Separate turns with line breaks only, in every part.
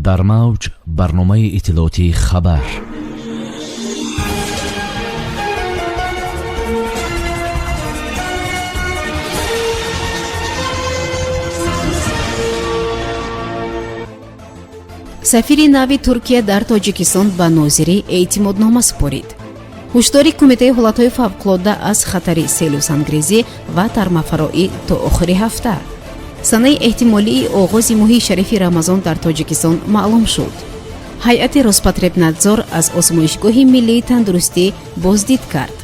Дар мавҷ барномаи иттилоотии «Хабар».
Сафири нави Туркия дар Тоҷикистон ба Нозирӣ эътимоднома супорид. Ҳушдори Кумитаи ҳолатҳои фавқулодда аз хатари селу сангрезӣ ва тармафароӣ то охири ҳафта. Санаи эҳтимолии оғози моҳи шарифи Рамазон дар Тоҷикистон маълум шуд. Ҳайати Роспотребнадзор аз озмоишгоҳи миллии тандурустӣ боздид кард.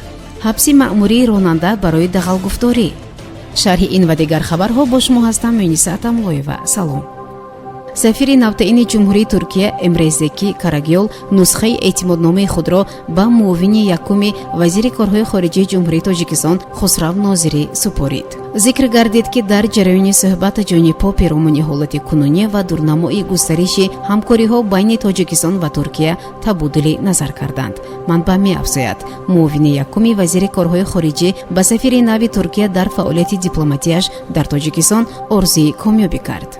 Ҳабси маъмурии ронанда барои дағалгуфторӣ. Шарҳи ин ва дигар хабарҳо бо шумо ҳастам, Муниса Атамлоева. Салом. Сафири навтаини Ҷумҳурии Туркия Эмре Зеки Карагёл нусхаи эътимодномаи худро ба муовини якуми вазири корҳои хориҷии Ҷумҳурии Тоҷикистон Хусрав Нозирӣ супорид. Зикр гардид, ки дар ҷараёни суҳбат ҷонибҳо перомуни ҳолати кунунӣ ва дурнамои густариши ҳамкориҳо байни Тоҷикистон ва Туркия табодули назар карданд. Манбаъ меафзояд, муовини якуми вазири корҳои хориҷӣ ба сафири нави Туркия дар фаъолияти дипломатияш дар Тоҷикистон орзуи комёбӣ кард.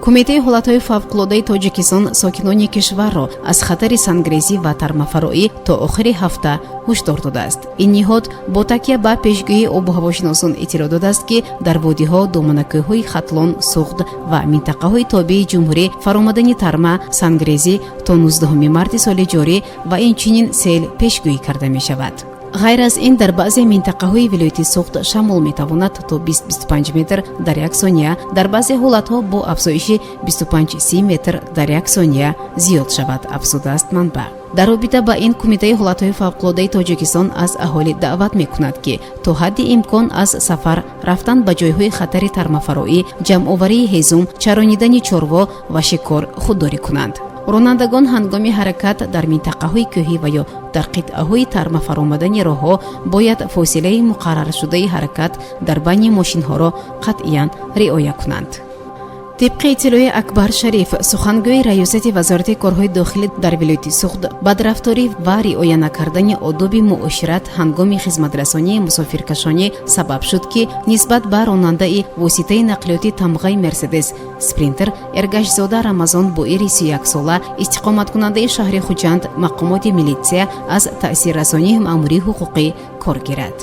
Кумитаи ҳолатҳои фавқулодаи Тоҷикистон сокинони кишварро аз хатари сангрезӣ ва тармафароӣ то охири ҳафта ҳушдор додааст. Ин ниҳод бо такя ба пешгӯии обуҳавошиносон иттилоъ додааст, ки дар водиҳо, доманакӯҳҳои Хатлон, Суғд ва минтақаҳои тобеи ҷумҳурӣ фаромадани тарма, сангрезӣ то 19 марти соли ҷорӣ ва инчунин сел пешгӯӣ карда мешавад. Ғайр аз ин, дар баъзе минтақаҳои вилояти Суғд шамол метавонад то 20-25 метр дар як сония, дар баъзе ҳолатҳо бо афзоиши 25-30 метр дар як сония зиёд шавад, афзудааст манбаъ. Дар робита ба ин Кумитаи ҳолатҳои фавқулодаи Тоҷикистон аз аҳолӣ даъват мекунад, ки то ҳадди имкон аз сафар рафтан ба ҷойҳои хатари тармафароӣ, ҷамъоварии ҳезум, чаронидани чорво ва шикор худдорӣ кунанд. Ронандагон ҳангоми ҳаракат дар минтақаҳои кӯҳӣ ва ё дар қитъаҳои тармафаромадани роҳҳо бояд фосилаи муқарраршудаи ҳаракат дар байни мошинҳоро қатъиян риоя кунанд. Тибқи иттилои Акбар Шариф, сухангӯи раёсати Вазорати корҳои дохилӣ дар вилояти Суғд, бадрафторӣ ва риоя накардани одоби муошират ҳангоми хизматрасонии мусофиркашонӣ сабаб шуд, ки нисбат ба ронандаи воситаи нақлиёти тамғаи «Мерседес Спринтер» Эргашзода Рамазон Боири 31-сола, истиқоматкунандаи шаҳри Хуҷанд, мақомоти милитсия аз таъсиррасонии маъмурии ҳуқуқӣ кор гирад.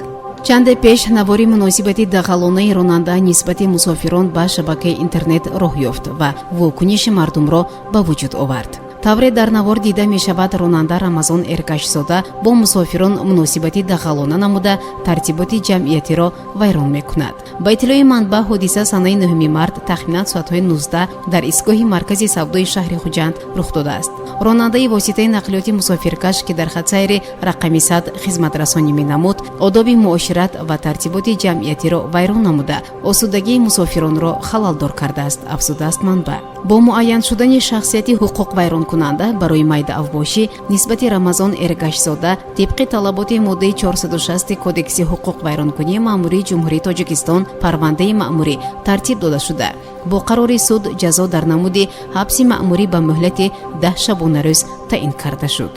Чанде пеш навори муносибати дағалонаи ронанда нисбати мусофирон ба шабакаи интернет роҳ ёфт ва вокуниши мардумро ба вуҷуд овард. Тавре дар навор дида мешавад, ронанда Рамазон Эргашзода бо мусофирон муносибати дағалона намуда, тартиботи ҷамъиятиро вайрон мекунад. Ба иттилои манбаъ, ҳодиса санаи 9 март тахминан соатҳои 19 дар истгоҳи маркази савдои шаҳри Хуҷанд рух додааст. Ронандаи воситаи нақлиёти мусофиркаш, ки дар хатсайри рақами 100 хизматрасонӣ менамуд, одоби муошират ва тартиботи ҷамъиятиро вайрон намуда, осудагии мусофиронро халалдор кардааст, афзудааст манбаъ. Бо муайян шудани шахсияти ҳуқуқвайронкунанда барои майдаавбошӣ нисбати Рамазон Эргашзода тибқи талаботи моддаи 460 Кодекси ҳуқуқвайронкунии маъмурии Ҷумҳурии Тоҷикистон парвандаи маъмурӣ тартиб дода шуда, бо қарори суд ҷазо дар намуди ҳабси маъмурӣ ба муҳлати 10 шабонарӯз таъин карда шуд.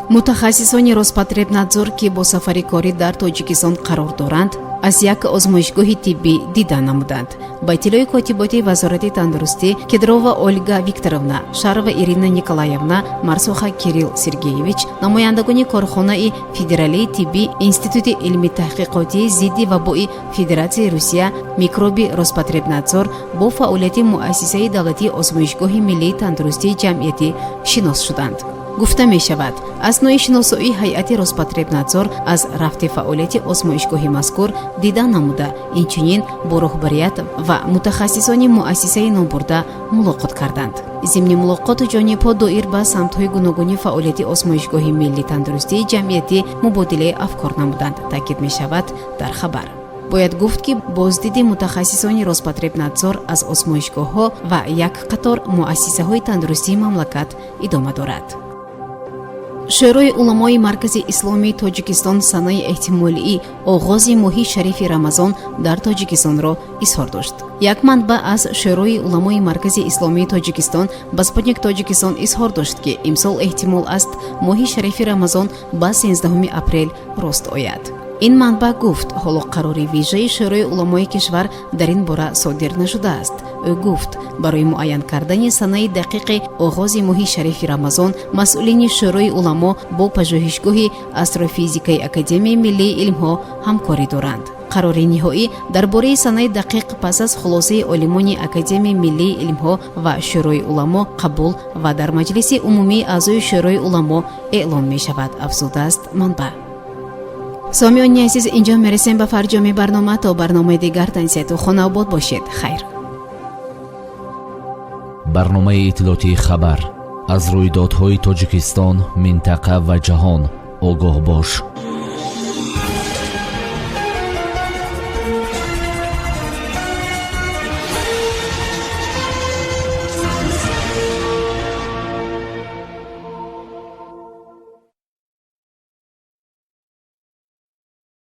Мутахассисони Роспотребнадзор, ки бо сафари корӣ дар Тоҷикистон қарор доранд, аз як озмоишгоҳи тиббӣ дида намуданд. Ба иттилои котиботи Вазорати тандурустӣ, Кедрова Ольга Викторовна, Шарова Ирина Николаевна, Марсуха Кирилл Сергеевич, намояндагони корхонаи федералии тиббӣ Институти илми таҳқиқотии зидди вабои Федератсияи Русия микроби Роспотребнадзор бо фаъолияти муассисаи давлатии озмоишгоҳи миллии тандурустии ҷамъиятӣ шинос шуданд. Гуфта мешавад, аснои шиносоии ҳайати Роспотребнадзор аз рафти фаъолияти озмоишгоҳи мазкур дида намуда, инчунин бо роҳбарият ва мутахассисони муассисаи номбурда мулоқот карданд. Зимни мулоқоту ҷонибҳо доир ба самтҳои гуногуни фаъолияти озмоишгоҳи миллии тандурустии ҷамъиятӣ мубодилаи афкор намуданд, таъкид мешавад дар хабар. Бояд гуфт, ки боздиди мутахассисони Роспотребнадзор аз озмоишгоҳҳо ва як қатор муассисаҳои тандурустии мамлакат идома дорад. Шӯрои уламои Маркази исломии Тоҷикистон санаи эҳтимолии оғози моҳи шарифи Рамазон дар Тоҷикистонро изҳор дошт. Як манбаъ аз Шӯрои уламои Маркази исломии Тоҷикистон ба «Спутник Тоҷикистон» изҳор дошт, ки имсол эҳтимол аст, моҳи шарифи Рамазон ба 13 апрел рост ояд. Ин манбаъ гуфт, ҳоло қарори вижаи Шӯрои уламои кишвар дар ин бора содир нашудааст. Ӯ гуфт, барои муайян кардани санаи дақиқи оғози моҳи шарифи Рамазон масъулини Шӯрои уламо бо Пажӯҳишгоҳи астрофизикаи Академияи миллии илмҳо ҳамкорӣ доранд. Қарори ниҳоӣ дар бораи санаи дақиқ пас аз хулосаи олимони Академияи миллии илмҳо ва Шӯрои уламо қабул ва дар Маҷлиси умумии аъзои Шӯрои уламо эълон мешавад, афзудааст манбаъ. Сомиёни азиз, инҷо мерасем ба фарҷоми барнома. То барномаи дигар тансиҳату хонаобод бошед. Хайр.
Барномаи иттилоотии «Хабар». Аз рӯйдодҳои Тоҷикистон, минтақа ва ҷаҳон огоҳ бош.